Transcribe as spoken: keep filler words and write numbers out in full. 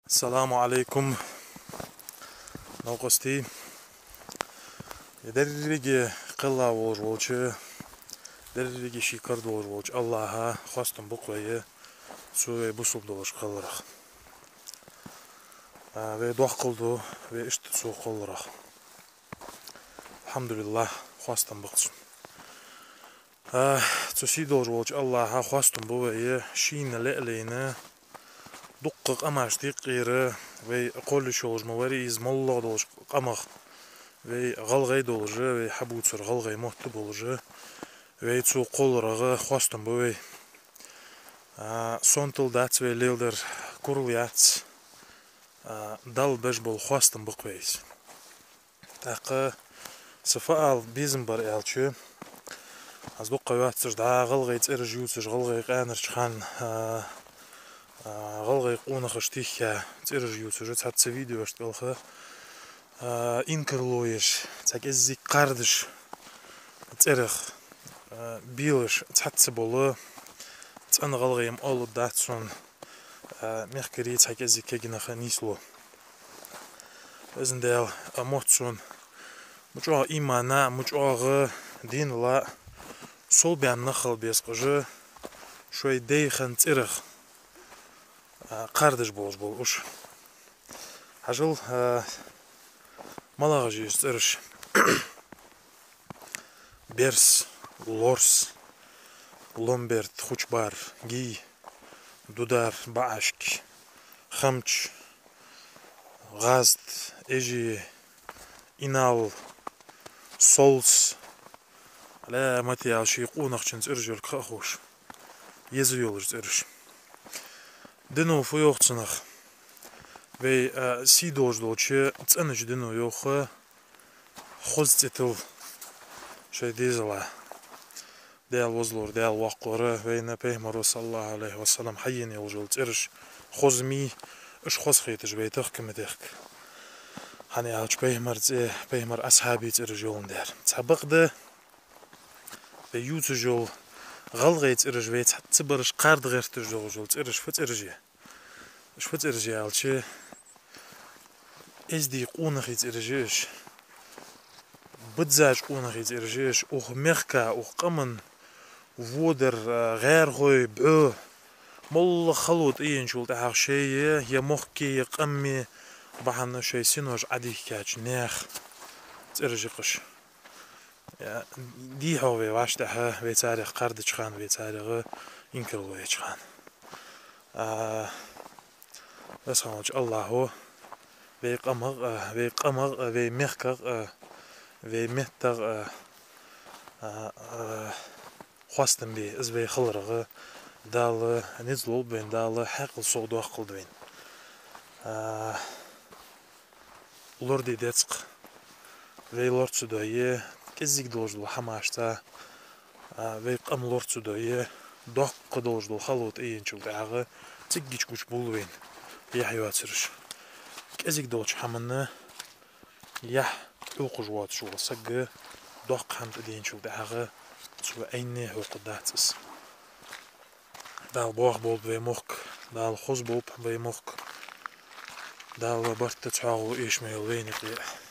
Ассаламу Ӏалайкум, новкъостий. Деррига кхелла волаш волча, деррига ший кара долаш волча АллахӀа хоастам ба-кх вай, цо вай бусалба долаш кхелларах. А, вай доккхал ду вай иштта цо кхолларах. АлхьамдулиллахӀ, хоастам ба-кх цунна. А, цу сий долаш волча АллахӀа хоастам ба вай, шийна лаьа лайна, дуккха къамаш тӀакхийра, вай кхоллаш йолаш ма варий из, моллагӀа долча къамах вай гӀалгӀай долаш, вай хьабувцар гӀалгӀай мотт болаш, вай цо кхолларах хоастам ба вай. А, сонтал дац вай леладар, курал яц, а, Далла беш бола хоастам ба-кх вай из. ТӀаккха са фу ала безам бар аьлча, аз дукха ха йоаццаш дӀа гӀалгӀай цӀераш ювцаш, гӀалгӀай къаьнарча хана, а, а, гӀалгӀай къонахашта тӀехьа цӀераш ювцаш, цхьацца видеошта кӀалха, а, инкарло еш, цхьа кӀеззига кхардаш цӀерах, а, белаш цхьацца бола цӀена гӀалгӀай ма оалалургдац сона, а, мехкарий цхьа кӀеззига кагий нах нийслу. Везан Даьла, а, мотт сона мичахьа имана, мичахьа динала совбаьнна нах хила беза-кх уж, шоай даьй хинна цӀерах, а, кхардаш болаш бола уж. Хьажал, а, малагӀаш я уж цӀераш: Берс, Лорс, Ломберд, Хучбар, Гий, Дудар, БаӀашка, Хамч, ГӀазд, Эжи, Инал, Солс, Ӏаламат ял ший къонахчун цӀераш йолга ха а ховш, еза йолаш цӀераш. Дино фу йоах цунах? Вай, а, сий долаш долча цӀенача дино йоах хоза цӀи тилла шоай дезала. Даьла возалора, Даьла воккхалора, вайна Пайхамаро, саллаллахӀу Ӏалайхи ва саллам, хьаена йолаш йола цӀераш хоза ма йий, уж хоза хеташ вай тахка ма техка. ХӀана аьлча Пайхамара цӀи, Пайхамара асхьабий цӀераш йоландаь. Цхьабакъда вай ювцаш йола гӀалгӀай цӀераш, вай цхьацца бараш кхарда гӀерташ долаш йола цӀераш фу цӀераш я? Уж фу цӀераш я аьлча, эздий къонахий цӀераш я уж, биззача къонахий цӀераш я уж, укх мехка, укх къаман водар, а, гӀаьрхой, бӀу, моллагӀа хало тӀаеначул тӀехьагӀа шоай е мохки, е къами бахьан шоай синош Ӏодийхкача наьха цӀераш я-кх уж. Я, дийхьа вай вӀаштӀехьа, вай царех кхардача хана, вай царех инкарло еча хана. А, Веза хинна волча АллахӀо вай къамах а, вай къамах а, вай мехках а, вай меттах а, а, а, хоастам бе, из вай хиларах Дала низ лулба вайна, Дала хьаькъал совдоаккхалда вайна. А, лораде деза-кх вай лорацадойя кӀезига долаш дола хӀамашца, а, вай къам лорацадойя, доккха долаш дола хало тӀаеначул тӀехьагӀа циггача гучабувл вайна яхь йоацараш. КӀезига долча хӀаманна яхь хьокхаш воацаш вола саг доккха хӀама тӀаденачул тӀехьагӀа цо Ӏайне хьокхаргдац из. Дала боахаболба вай мохк, Дала хоза болба вай мохк, Дала барт а, цхьоагӀо а эшам йойла вайна юкъе.